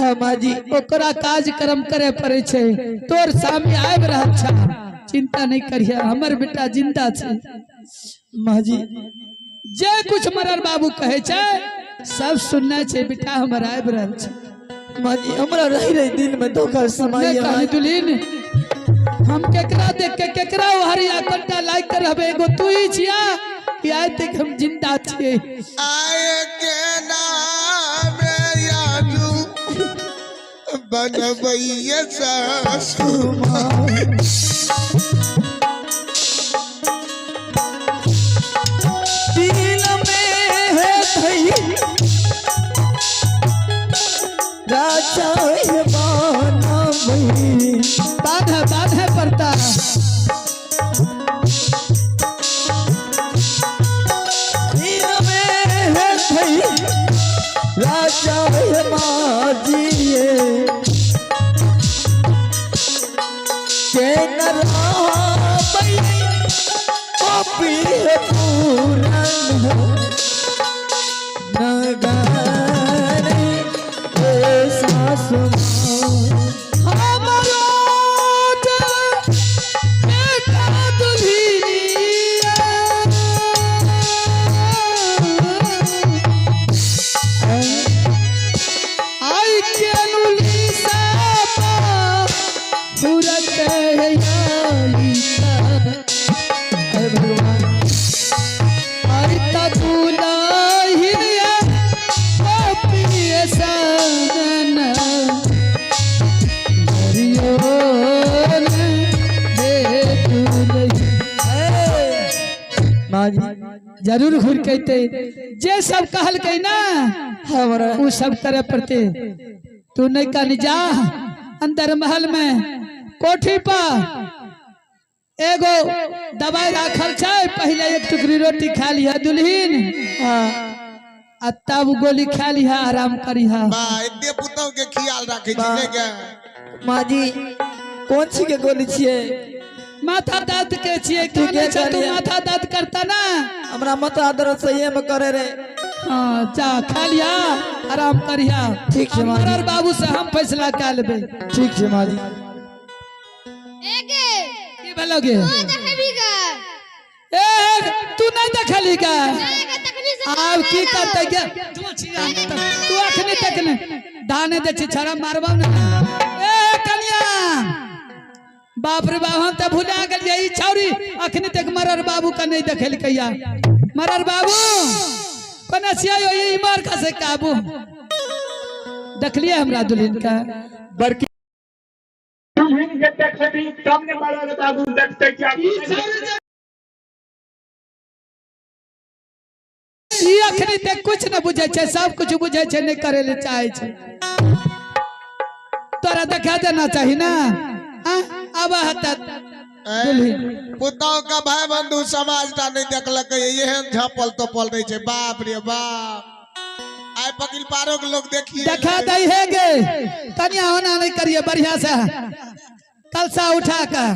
हाँ माँ जी। ओकरा कार्यक्रम करे पड़े छै। तोर सामने आबि रहल छा, चिंता नहीं करिए, हमर बेटा जिंदा छै। माँ जी जे कुछ मरर बाबू कहे छै सब सुनना छै, बेटा हमर आबि रहल छै। माँ जी हमरा रही रही दिल में धोखा समाई नहीं कहली दुल्हिन, हम केकरा देख के केकरा हरिया कंटा लाइक कर रहबे, एगो तू ही छिया कि आइ तक हम जिंदा छिए। आए के नाम याजू बनबैया सासू माँ। दिल में है भई राजा बाना भई बाधा बाधा पड़ता। दिल में है भई राजा माजिए के नराबई पापी है पूरन नगर ए सासु माँ। हमरो जे बेटा दुल्हिनिया, आई के अनुली सापा पूरत है यालिका। हे भगवान आई ता दुल्हिनिया पापिया सनन हरिओन हे दुल्हिन। माँ जी जरूर घुर कहते जे सब कहलकै ना हमरा उ सब करे पड़ते। तू नहीं कहनी जा अंदर महल में कोठी पर एगो दवाई राखल छै, पहले एक टुकड़ी रोटी खा लिहा दुल्हिन हाँ आ तब गोली खा लिहा, आराम करिहा। बा एते पुतहु के ख्याल राखे छी ने के। माँ जी कौन सी के गोली छिए? माथा दर्द के छिए। ठीके काने छै तू कहलियै। माथा दर्द करता ना? हमरा माथा दर्द सही में करे रे। हाँ जा खा लिहा आराम करिहा। ठीक छै, माँ जी। मरर बाबू से हम फैसला कर लेबै। ठीक छै माँ जी। एगे की भेलो गे? तू देखबी गा? ए तू नहीं देखली का? एगे तखनी से आब की करते गे? तू अखनी तक ने दाने दे छी छड़ा मारबा ने। ए कन्या बाप रे बाप, हम त भुला गेलियै ई छौरी अखनी तक मरर बाबू के नहीं देखलकैया। मरर बाबू कोना छियै यो ई मार का से काबू देखलिए हमरा दुल्हन का? बड़की दुल्हन के देखबी तब ने मरर बाबू देखते क्या? ई अखनी तक कुछ न बुझै छै, सब कुछ बुझै छै, नहीं करे ले चाहे छै। तोरा देखा देना चाही ना। आब हता दुल्हन। पुतहु का भाई बंधु समाज टा नहीं देखलक, एहन झपल तोपल नहीं छै। बाप रे बाप, आइ पकिल पारो के लोग देखिए देखा दै है गे। कन्या होना नहीं करिए, बढ़िया से कलसा उठा कर।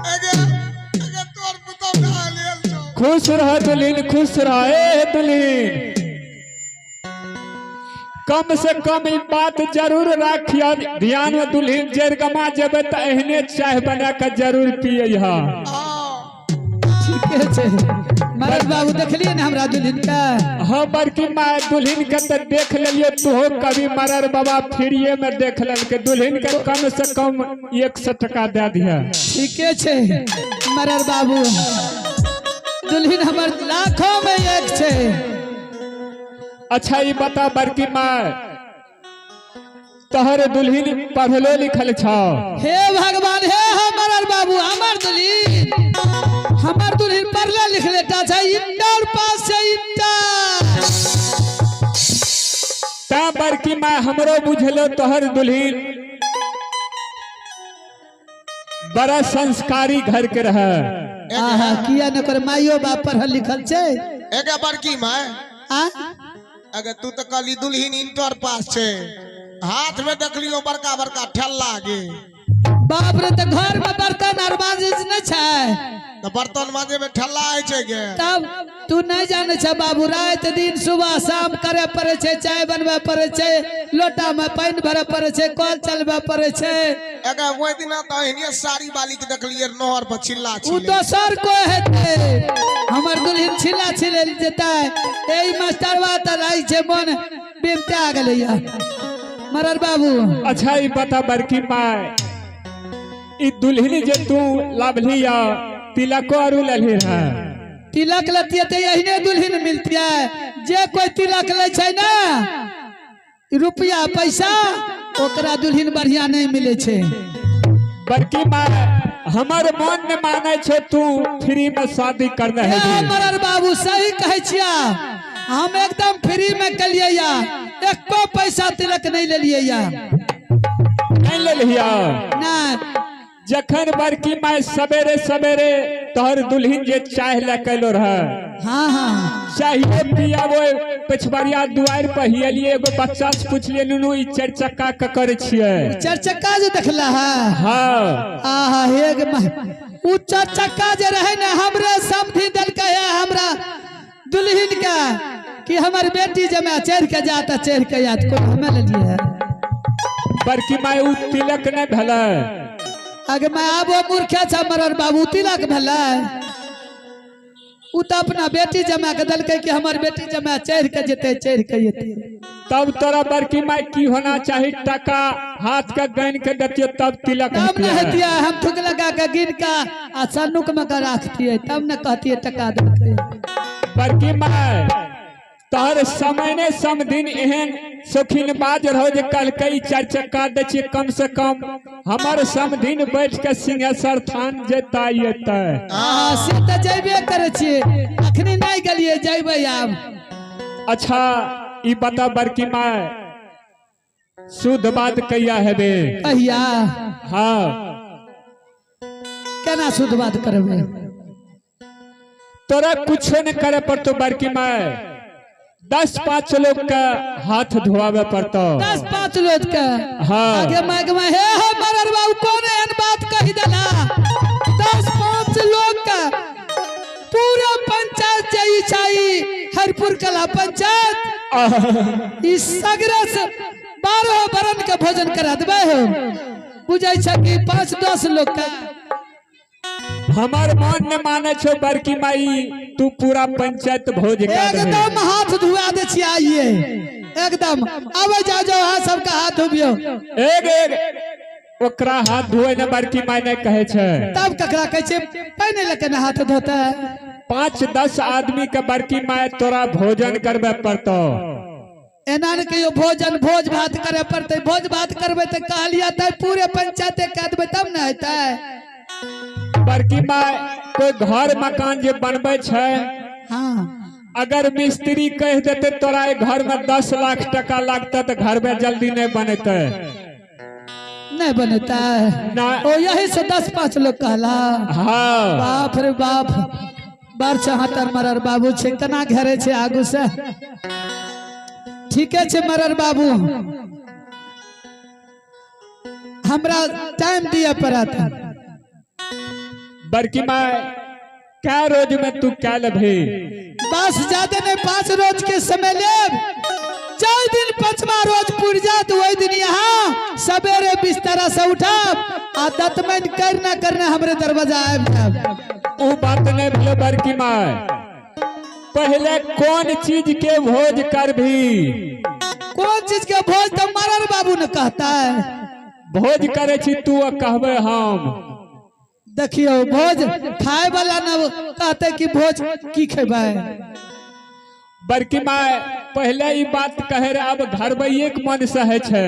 एगे एगे तोर पुतहु कहाँ लेल छौ? खुश रह दुल्हन, खुश रह। ए दुल्हन, कम से कम ई बात जरूर राखिया ध्यान में दुल्हन, जेरगमा जेबे त एहने चाय बना के जरूर पिए। हाँ। ठीके छै मरद बाबू, देखलिए ने हमरा दुल्हन का? हाँ बड़की माँ, दुल्हन के तो देख लेलियो, तुहो कभी मरर बाबा फ्रीये में देख लेलके। दुल्हन के कम से कम 100 टका दे दिया। ठीके छै मरर बाबू, दुल्हन हमर लाखों में एक छै। अच्छा ई बता बड़की माँ, तोहर दुल्हन पढ़लो लिखल छौ? हे भगवान, हे हमर बाबू, हमर दुल्हन, हमर दुल्हन पढ़ले लिखले टा छै, इंटर पास छै, इंटर। ता बड़की माँ हमरो बुझलो तोहर दुल्हन बड़ा संस्कारी घर के रहे। आहा किया न कर, माइयो बाप पढ़ल लिखल छै। एगे बड़की माय आ अगर तू तो कहली दुल्हिन इंटर पास छे, हाथ में देखलियो बड़का बड़का ठेला गे। बाप रे, तो घर में बर्तन आर मांजे नहीं छै? तो बर्तन मांजे में ठेला है छे गे। तब तू नहीं जाने छे बाबू, रात दिन सुबह शाम करे पड़े छे, चाय बनवे पड़े छे, लोटा में पानी भरे पड़े छे, कल चलवे पड़े छे। अगर ओहि दिना तो एहने साड़ी वाली के देखलिए नहर पर छिल्ला उ छिले। दोसर कोई हेतै, हमर दुल्हन छिला छिले जेतै। एहि मास्टरवा तऽ रहै छै मन बिमटा गेलैया मरर बाबू। अच्छा ई बता बड़की माय, ई दुल्हन जे तू लाभली या तिलको आरू लेलही रहे? तिलक लतियै तऽ एहने दुल्हन मिलतियै। जे कोई तिलक लै छै ने रुपया पैसा, ओकरा दुल्हन बढ़िया नहीं मिले छै। बड़की माय, हमर मन ने माने छे तू फ्री में शादी करने ए है। मरर बाबू सही कहै छिया, हम एकदम फ्री में कलियै या, एको पैसा तिलक नहीं लेलियै या। नहीं लेलहिया? नहीं। जखन बड़की माय सवेरे सवेरे तोहर दुल्हन जे चाय ले कैलो रहे, हाँ हाँ, चाहिए पियाबो पछबरिया दुआर पर हियलिए, एगो बच्चा से पूछलिए नुनू ई चारि चक्का ककर छियै? चारि चक्का जे देखला है? हाँ। आहा हे गे उ चारि चक्का जे रहे ने हमरे समझी देलकै है हमरा दुल्हन के कि हमर बेटी जमा चढ़ के जाता चढ़ के जात, कोई हमें लेलिए है। बड़की माय उ तिलक नहीं भेलै। अगे मैं आबो मूर्खा छ मरर बाबू, तिलक भेलै? उ तो अपना बेटी जमा के देलकै कि हमर बेटी जमा चढ़ के जेतै चढ़ के जेतै। तब तोरा बड़की माय की होना चाही, टका हाथ के गन के देतियो तब तिलक तब न हेतियै। हेतियै, हम थूक लगा के गिन के आ सन्नुक में के राखतियै तब न कहतियै टका देतियै। बड़की माय तोहर समय ने समधिन एहन शौकीन बाज रहो जे कहलकै ई चारि चक्का दै छियै, कम से कम हमर समधिन बैठ के सिंहेश्वर थान जेता एतै। हाँ से तऽ जेबे करै छियै, अखनी नहीं गेलियै जेबै आब। अच्छा ई बता बड़की माय, शुद्ध बात कहिया हेबे? कहिया? हाँ। केना शुद्ध बात करबै? तोरा कुछो नहीं करे पड़तो बड़की माय, 10-5 लोग का हाथ धोआवे पड़तो। 10-5 लोग के? हाँ। आगे माग में हे हे मरर बाबू कौन एहन बात कही देला? 10-5 लोग का पूरा पंचायत जाई चाही, हरपुर कला पंचायत इस सगरे से 12 बरन के भोजन करा देबै हो। बुझै छै कि 5-10 लोग का। हमार मन ने माने छो बड़की माई तू पूरा पंचायत भोज कर दे। एकदम हाथ धुआ दे छी आइए, एकदम आवे जाओ जाओ हाथ सबका हाथ धोबियो। एक एक ओकरा हाथ धोए ने बड़की माई ने कहे छे। तब ककरा कहे छे पानी लके ने हाथ धोते? 5-10 आदमी के बड़की माई तोरा भोजन करबे पड़तो। एना ने कहियो भोजन भोज भात करे पड़ते, भोज भात करबे ते कहलिया ते पूरे पंचायत के देबे तब ने हेतै। बड़की माय कोई घर मकान जे बनबै छै, हाँ, अगर मिस्त्री कह देते तोरा घर में 10 लाख टका लगता तो घर में जल्दी नहीं बनते। नहीं बनता ना। ओ यही से 10-5 लोग कहला। हाँ। बाप रे बाप, बार 74 मरर बाबू छे केना घेरे छे आगू से। ठीके छे मरर बाबू, हमरा टाइम दिए पड़त। बड़की माय क्या रोज में तू क्या लेबही? बस ज्यादा नहीं, 5 रोज के समय लेब। 4 दिन 5वां रोज पुर जात वही दिन यहाँ सवेरे बिस्तर से उठाब आ दतमैन करना करना हमरे दरवाजा आबि जाब। उ बात नहीं भेलै बड़की माय, पहले कौन चीज के भोज करभी? कौन चीज के भोज तो मरर बाबू ने कहता है। भोज करे छी तू आ कहबे हम। देखियो भोज खाए वाला न कहते कि भोज की खेबै। बड़की माय पहले ई बात कहे रहे, अब घरबैये के मन से है छे।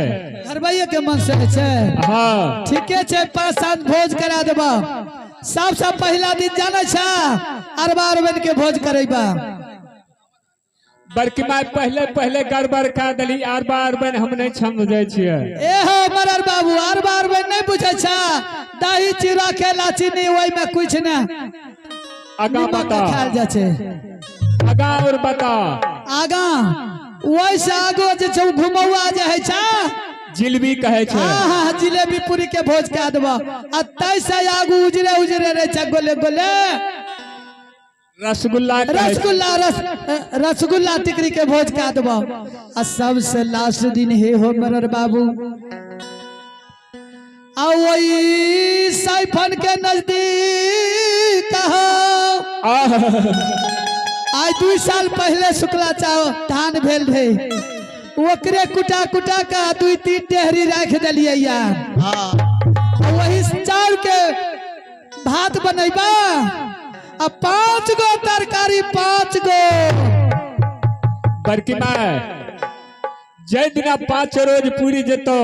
घरबैये के मन से है छे? हाँ। ठीके छे, 5-7 भोज करा देबा। सबसे पहला दिन जाने छा अरबा अरबन के भोज करेबा। बड़की माय पहले पहले गड़बड़ कर देली, अरबा अरबन हम नहीं समझै छियै। ए हो मरर बाबू, अरबा अरबन नहीं बुझै छा, दही चूड़ा केला चीनी ओहि में कुछ न आगा नीमक बता, खायल जाइ छै। आगा और बता। आगा ओहिसँ आगू जे छै ओ घुमौआ जे होइ छै। जिलबी कहै छै। हाँ हाँ, जिलेबी पूरी के भोज कए देबो। आ ताहिसँ आगू उजरे उजरे रहै छै गोले गोले। रसगुल्ला कहै छै। रसगुल्ला, रस रसगुल्ला टिकरी के भोज कए देबो। आ सबसे लास्ट दिन हे हो मरर बाबू, आ वही साइफन के नजदीक हो। आह, आइ 2 साल पहले शुक्ला चाव धान भेल रहे, ओकरे कुटा कुटा के 2-3 टेहरी राख दिलियै यार। हाँ। वही चाउर के भात बनैबा आ 5 गो तरकारी, 5 गो। बड़की माय, जै दिना 5 रोज पूरी जेतो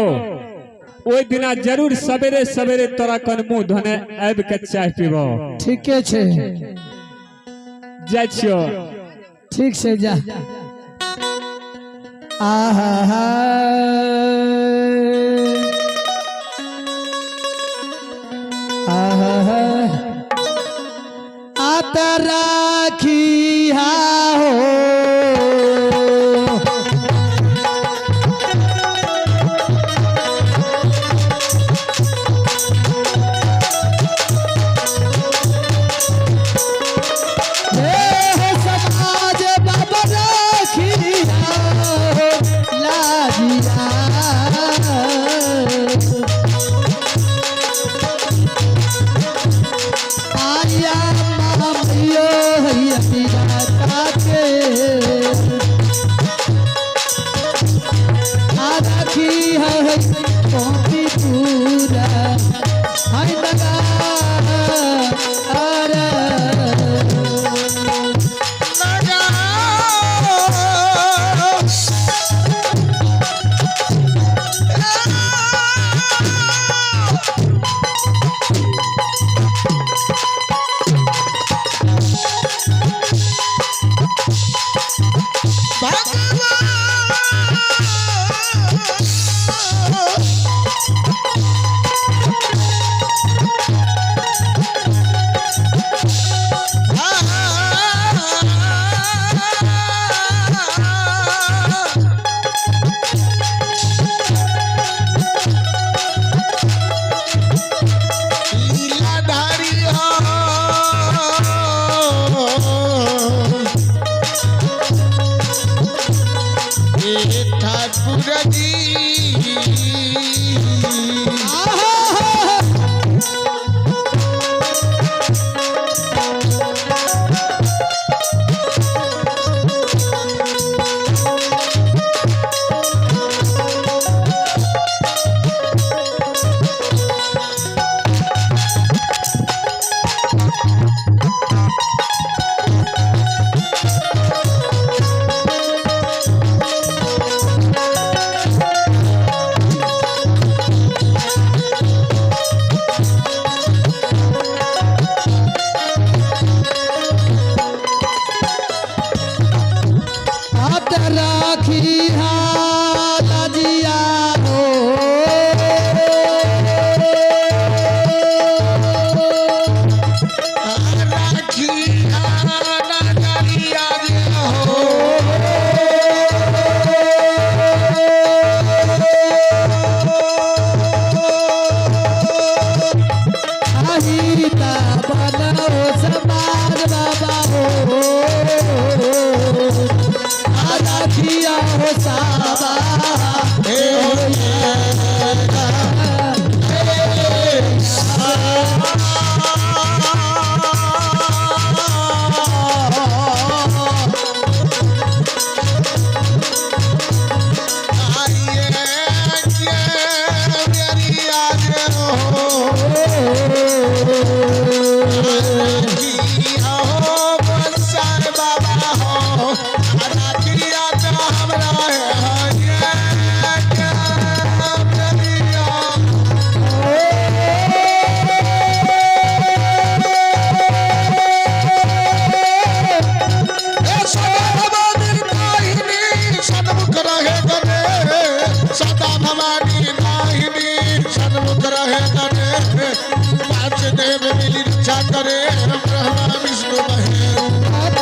ओहि दिना जरूर सवेरे सवेरे तोरा कन मुंह धोने आबि के चाय पीबो। ठीके छै। जाइ छियो। ठीक छै, जा। आहा हा। आहा हा। आत राखी हा हो। हे समाज बाबा राखिया हो लाजिया। आया मामियो हैया के आ राखी है कॉपी पूरा हाय लगा अरे। लीलाधारी हो। हे ठाकुर जी। आहा। हाथ राखी लजिया हो। राखी नगरिया जे हो। अहिता बनाओ समाज बाबा हो, राखिया हो साबा। हे हो। आइए के मेरी आज हो। राखी हो बंसार बाबा हो, राखिया तो हमरा है ये के मेरिया। हे सदा भवानी दाहिनी सन्मुख रहे गने, सदा भवानी दाहिनी सन्मुख रहे गने, पांच देव मिली रक्षा करे, ब्रह्मा विष्णु महेश। हाथ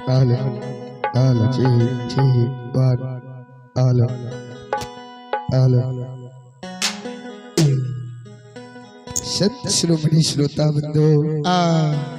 હાલો હાલો, જી જી વન, હાલો હાલો. સંત શિરોમણી શ્રોતા બંધો, આ